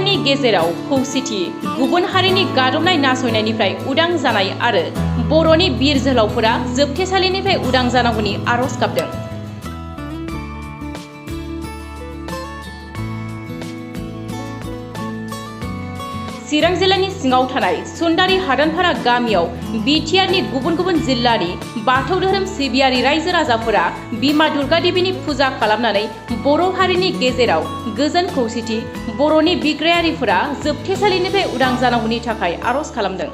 हारिनि गेजेराव खौसेथि गुबुन हारिनि गादबनाय नासयनायनिफ्राय उदां जानाय आरो बर'नि बिर जोहोलावफोरा जोबथेसालिनिफ्राय उदां जानांगौनि आरज गाबदों। चिरां जिल्लानि सिङाव थानाय सुन्दारि हादानफारा गामियाव बिटिआरनि गुबुन गुबुन जिल्लानि बाथौ धोरोम सिबियारि रायजो राजाफोरा बिमा दुर्गा देवीनि फुजा खालामनानै बर' हारिनि गेजेराव गोजोन खौसेथि बर'नि बिग्रायारिफोरा जोबथेसालिनिफ्राय उदां जानांगौनि थाखाय आरज खालामदों।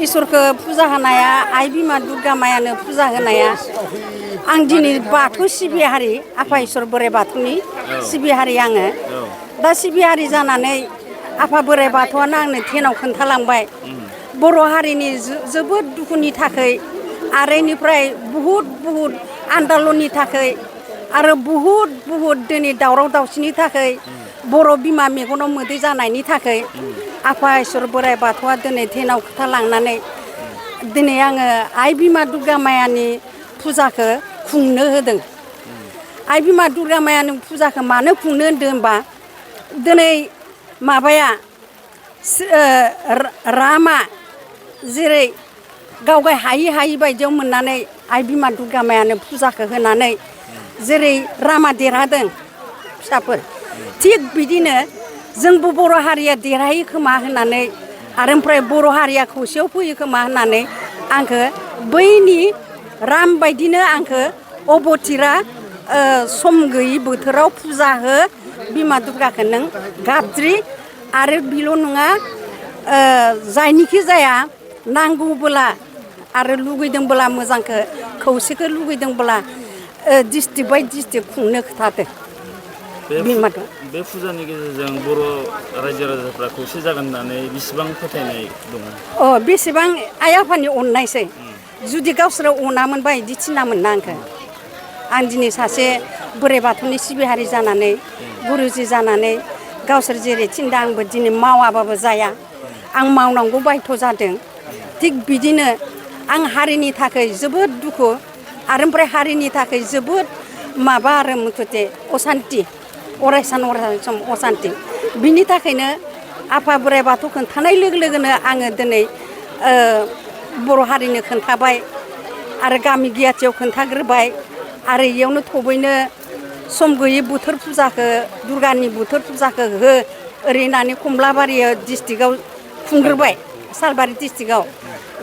इसोरखौ फुजा होनाया आइ बिमा दुर्गा मायानो फुजा होनाया आं दिनै बाथौ सिबियारि आफा इसोर बोराइ बाथौनि सिबियारि आङो दा सिबियारि जानानै आफा बोराइ बाथौआनो आंनो थेनाव खोन्थालांबाय बर' हारिनि जोबोद दुखुनि थाखाय आरो इनिफ्राय बुहुद आन्दलननि थाखाय आरो बुहुद दिनै दावराव दावसिनि थाखाय बर' बिमा मेगनाव मोदै जानायनि थाखाय आफा इसोर बोराइ बाथौआ दिनै थेनाव खोन्थालांनानै दिनै आङो आइ बिमा दुर्गा मायानि फुजाखौ खुंनो होदों। आइ बिमा दुर्गा मायानि फुजाखौ मानो खुंनो होन्दों होनबा दिनै माबाया रामा जेरै गावगाय हायि बायदियाव मोननानै आइ बिमा दुर्गा मायानो फुजाखौ होनानै जेरै रामा देरहादों फिसाफोर थिग बिदिनो जोंबो बर' हारिया देरहायो खोमा होननानै आरो ओमफ्राय बर' हारिया खौसेयाव फैयो खोमा होननानै आंखौ बैनि राम बायदिनो आंखौ अबथिरा सम गैयि बोथोराव फुजा हो बिमा दुर्गाखौ नों गाबज्रि आरो बेल' नङा जायनिखि जाया नांगौबोला आरो लुगैदोंबोला मोजांखौ खौसेखौ लुगैदोंबोला डिस्ट्रिक्ट बाय डिस्ट्रिक्ट खुंनो खोथादो। बे फुजानि गेजेरजों बर' रायजो राजाफ्रा खौसे जागोन होननानै बेसेबां फोथायनाय दङ? बेसेबां आइ आफानि अननायसै जुदि गावसोरो अनामोनबा बिदि थिनामोनना आंखौ आं दिनै सासे बोराइ बाथौनि सिबियारि जानानै गुरुजि जानानै गावसोर जेरै थिनदों आंबो दिनै मावाबाबो जाया आं मावनांगौ बायध' जादों। थिग बिदिनो आं हारिनि थाखाय जोबोद दुखु आरो ओमफ्राय हारिनि थाखाय जोबोद माबा आरो मुथुथे असान्ति अरायसान असान्ति बिनि थाखायनो आफा बोराइ बाथौ खोन्थानाय लोगो लोगोनो आङो दिनै बर' हारिनो खोन्थाबाय आरो गामि गियाथियाव खोन्थाग्रोबाय आरो इयावनो थबैनो सम गैयै बोथोर फुजाखौ दुर्गानि बोथोर फुजाखौ हो ओरै होननानै कमलाबारि डिस्ट्रिक्टआव खुंग्रोबाय सालबारि डिस्ट्रिक्टआव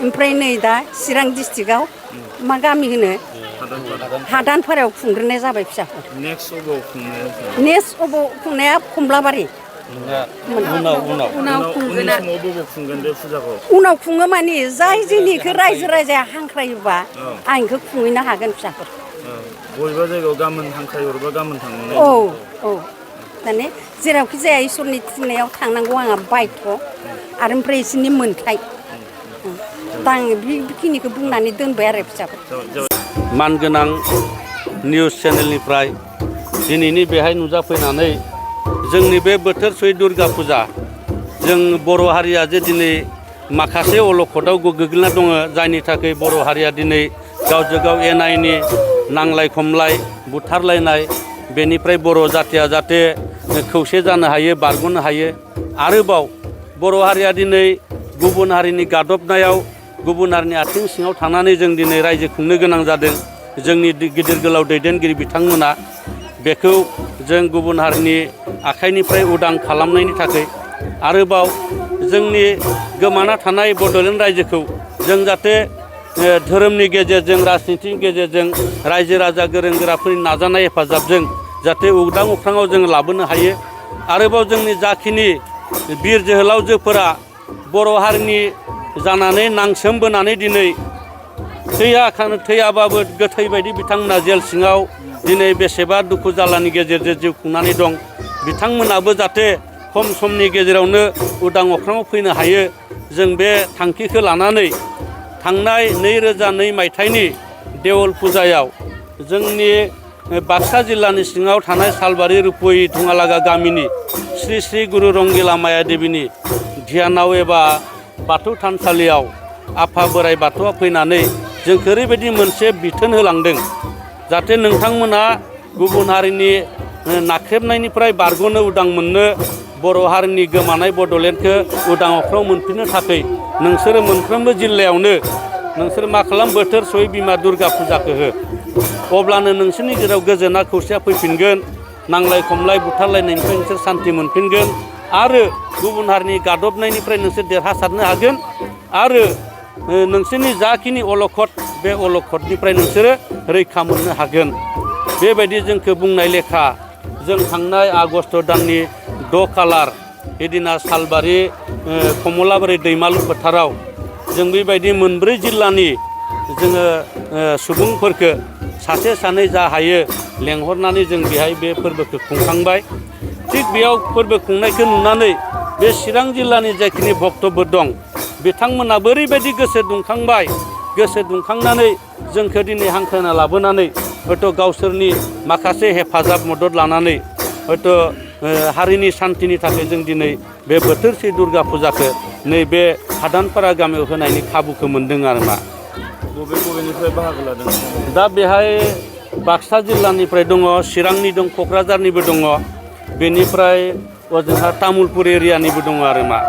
ओमफ्राय नै दा चिरां डिस्ट्रिक्टआव मा गामि होनो हादानफारायाव खुंग्रोनाय जाबाय फिसाफोर। नेक्स्ट अबाव खुंनाया कमलाबारि उनाव खुङो माने जाय जोंनिखौ रायजो राजाया हांख्रायोबा आं बेखौ खुंहैनो हागोन फिसाफोर। बबेबा जायगायाव गाबोन हांख्रायहरबा गाबोन थांनो औ माने जेरावखि जाया इसोरनि थिननायाव थांनांगौ आंहा बायध' आरो ओमफ्राय इसोरनि मोन्थाय दा आङो बेखिनिखौ बुंनानै दोनबाय आरो फिसाफोर। मानगोनां निउस चेनेलनिफ्राय दिनैनि बेहाय नुजाफैनानै जोंनि बे बोथोर सै दुर्गा फुजा जों बर' हारिया जे दिनै माखासे अलखदाव गोग्लैना दङ जायनि थाखाय बर' हारिया दिनै गावजों गाव एना एनि नांलाय खमलाय बुथारलायनाय बेनिफ्राय बर' जाथिया जाहाथे खौसे जानो हायो बारग'नो हायो। आरोबाव बर' हारिया दिनै गुबुन हारिनि गादबनायाव गुबुन हारिनि आथिं सिङाव थानानै जों दिनै रायजो खुंनो गोनां जादों। जोंनि गिदिर गोलाव दैदेनगिरि बिथांमोना बेखौ जों गुबुन हारिनि आखाइनिफ्राय उदां खालामनायनि थाखाय आरोबाव जोंनि गोमाना थानाय बड'लेण्ड रायजोखौ जों जाहाथे धोरोमनि गेजेरजों राजनितिनि गेजेरजों रायजो राजा गोरों गोराफोरनि नाजानाय हेफाजाबजों जाहाथे उदां अख्राङाव जों लाबोनो हायो। आरोबाव जोंनि जाखिनि बिर जोहोलावजोफोरा बर' हारिनि जानानै नांसोमबोनानै दिनै थैयाबाबो गोथै बायदि बिथांमोना जेल सिङाव दिनै बेसेबा दुखु जारलानि गेजेरजों जिउ खुंनानै दं। बिथांमोनाबो जाहाथे खम समनि गेजेरावनो उदां अख्राङाव फैनो हायो जों बे थांखिखौ लानानै थांनाय 2002 मायथाइनि देवल फुजायाव जोंनि बाक्सा जिल्लानि सिङाव थानाय सालबारि रुप'हि धुङालागा गामिनि श्री श्री गुरु रंगिला माया देवीनि ध्यानाव एबा बाथौ थानसालियाव आफा बोराइ बाथौआ फैनानै जोंखौ ओरैबायदि मोनसे बिथोन होलांदों जाहाथे नोंथांमोना गुबुन हारिनि नाख्रेबनायनिफ्राय बारग'नो उदां मोननो बर' हारिनि गोमानाय बड'लेण्डखौ उदां अख्राङाव मोनफिननो थाखाय नोंसोरो मोनफ्रोमबो जिल्लायावनो नोंसोर मा खालाम बोथोर सयै बिमा दुर्गा फुजाखौ हो अब्लानो नोंसोरनि गेजेराव गोजोना खौसेया फैफिनगोन नांलाय खमलाय बुथारलायनायनिफ्राय नोंसोर सान्थि मोनफिनगोन आरो गुबुन हारिनि गादबनायनिफ्राय नोंसोर देरहासारनो हागोन आरो नोंसोरनि जाखिनि अलखद बे अलखदनिफ्राय नोंसोरो रैखा मोननो हागोन बेबायदि जोंखौ बुंनाय लेखा जों थांनाय आगस्ट दाननि 6 खालार एदिना सालबारि कमलाबारि दैमालु फोथाराव जों बेबायदि मोनब्रै जिल्लानि जोङो सुबुंफोरखौ सासे सानै जा हायो लेंहरनानै जों बेहाय बे फोरबोखौ खुंखांबाय थिग बेयाव फोरबो खुंनायखौ नुनानै बे चिरां जिल्लानि जाखिनि भक्तफोर दं बिथांमोनाबो ओरैबायदि गोसो दुंखांनानै जोंखौ दिनै हांख्रायना लाबोनानै हयथ' गावसोरनि माखासे हेफाजाब मदद लानानै हयथ' हारिनि सान्थिनि थाखाय जों दिनै बे बोथोरसे दुर्गा फुजाखौ नैबे हादानपारा गामियाव होनायनि खाबुखौ मोन्दों आरो मा बबेनिफ्राय बाहागो लादों दा बेहाय बाक्सा जिल्लानिफ्राय दङ चिरांनि दं क'क्राझारनिबो दङ बेनिफ्राय ओजोंहा तामुलपुर एरियानिबो दङ आरो मा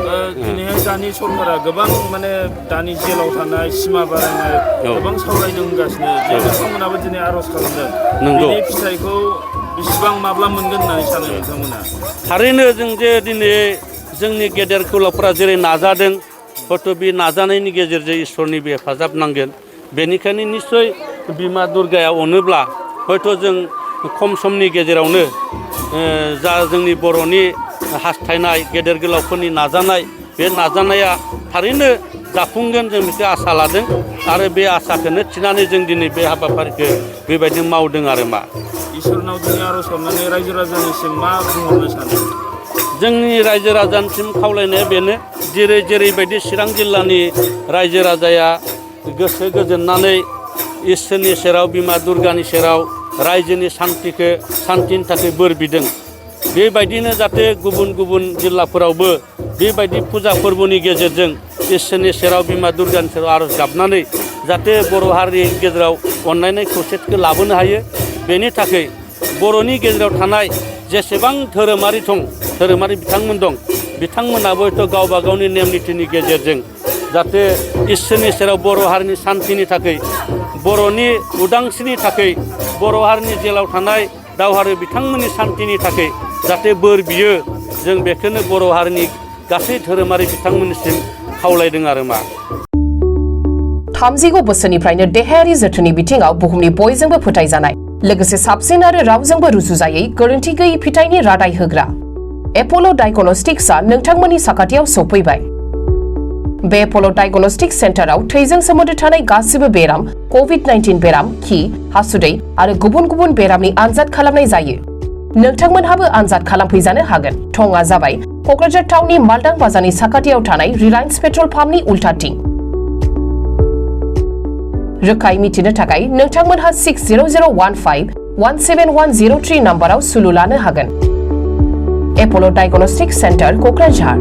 दिनैहाय दानि सरकारा गोबां माने दानि जेलाव थानाय सिमा बारायनाय गोबां सावरायदों होनगासिनो जे बिथांमोनाबो दिनै आर'ज खालामदों बेनि फिथाइखौ बेसेबां माब्ला मोनगोन होननानै सानो नोंथांमोना थारैनो जों जे दिनै जोंनि गेदेर गोलावफोरा जेरै नाजादों हयथ' बे नाजानायनि गेजेरजों इसोरनि बे हेफाजाब नांगोन बेनिखायनो निस्सय बिमा दुर्गाया अनोब्ला हयथ' जों खम समनि गेजेरावनो जा जोंनि बर'नि हास्थायनाय गेदेर गोलावफोरनि नाजानाय बे नाजानाया थारैनो जाफुंगोन जों बेखौ आसा लादों आरो बे आसाखौनो थिनानै जों दिनै बे हाबाफारिखौ बेबायदि मावदों आरो मा इसोरनाव दिनै आर'ज खालामनानै रायजो राजानिसिम मा बुंहरनो सानो जोंनि रायजो राजानिसिम खावलायनाया बेनो जेरैबायदि चिरां जिल्लानि रायजो राजाया गोसो गोजोननानै इसोरनि सेराव बिमा दुर्गानि सेराव रायजोनि सान्थिनि थाखाय बोर बिदों बेबायदिनो जाहाथे गुबुन गुबुन जिल्लाफोरावबो बेबायदि फुजा फोरबोनि गेजेरजों इसोरनि सेराव बिमा दुर्गानि सेराव आर'ज गाबनानै जाहाथे बर' हारिनि गेजेराव अनलायनाय खौसेथिखौ लाबोनो हायो बेनि थाखाय बर'नि गेजेराव थानाय जेसेबां धोरोमारि बिथांमोन दं बिथांमोनाबो हयथ' गावबा गावनि नेम निथिनि गेजेरजों जाहाथे इसोरनि सेराव बर' हारिनि सान्थिनि थाखाय बर'नि उदांस्रिनि थाखाय बर' हारिनि जेलाव थानाय दावहारु बिथांमोननि सान्थिनि थाखाय जाहाथे बोर बियो जों बेखौनो बर' हारिनि गासै धोरोमारि बिथांमोननिसिम खावलायदों आरो मा 30 बोसोरनिफ्रायनो देहायारि जोथोननि बिथिङाव बुहुमनि बयजोंबो फोथायजानाय लोगोसे साबसिन आरो रावजोंबो रुजुजायै गोरोन्थि गैयै फिथाइनि रादाय होग्रा एप'ल' डायग्नोस्टिक्सआ नोंथांमोननि साखाथियाव सौफैबाय बे एप'ल' डायग्नोस्टिक्स सेन्टाराव थैजों सोमोन्दो थानाय गासिबो बेराम कभिड-19 बेराम खि हासुदै आरो गुबुन गुबुन बेरामनि आनजाद खालामनाय जायो नोंथांमोनहाबो आनजाद खालामफैजानो हागोन थंआ जाबाय क'क्राझार टाउननि मालदां बाजारनि साखाथियाव थानाय रिलायन्स पेट्रल पाम्पनि उल्टाथिं रोखायै मिथिनो थाखाय नोंथांमोनहा 60015171003 नाम्बाराव सुलु लानो हागोन एप'ल' डायग्नोस्टिक्स सेन्टार क'क्राझार